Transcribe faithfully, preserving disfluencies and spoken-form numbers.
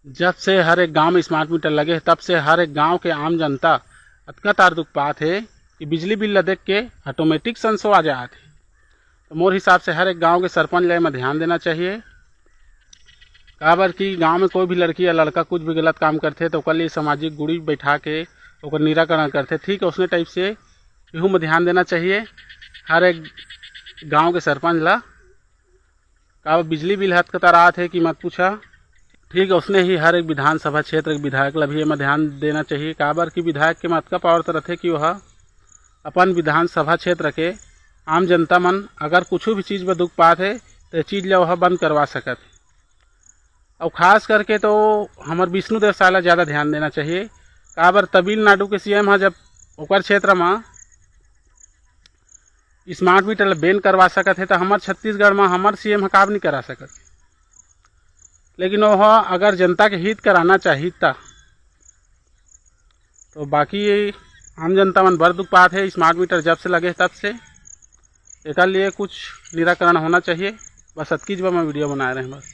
जब से हर एक गांव में स्मार्ट मीटर लगे हे, तब से हर एक गांव के आम जनता अतका तार दुख पात हे कि बिजली बिल ला देख के ऑटोमेटिक संसो आ जात हे। तो मोर हिसाब से हर एक गांव के सरपंच ला एमा ध्यान देना चाहिए, काबर कि गांव में कोई भी लड़की या लड़का कुछ भी गलत काम करथे, तो ओकर लिए सामाजिक गुड़ी बैठा के ओकर निराकरण करथे। ठीक उसने टाइप से इहू में ध्यान देना चाहिए हर एक गांव के सरपंच ला। काबर बिजली बिल हद कतर आत हे कि मत पूछा। ठीक उसने ही हर एक विधानसभा क्षेत्र के विधायक ला भी एमा ध्यान देना चाहिए, काबर कि विधायक के मतका पावर तो रथे कि वह अपन विधानसभा क्षेत्र के आम जनता मन अगर कुछ भी चीज में दुख पात हे, तो ये चीज ला वह बंद करवा सकत हे। और खास करके तो हमर विष्णुदेव साय ला ज़्यादा ध्यान देना चाहिए, काबर तमिलनाडु के सीएम ह जब ओकर क्षेत्र में स्मार्ट मीटर ला बैन करवा सकत हे, तो हमर छत्तीसगढ़ में हमर सीएम ह काबर नहीं करा सकत? लेकिन वह अगर जनता के हित कराना चाहिए ता, तो बाकी ये आम जनता मन बर दुख पात हे स्मार्ट मीटर जब से लगे तब से। एकर लिए कुछ निराकरण होना चाहिए। बस अतकीच बर मैं वीडियो बनाए रहे बस।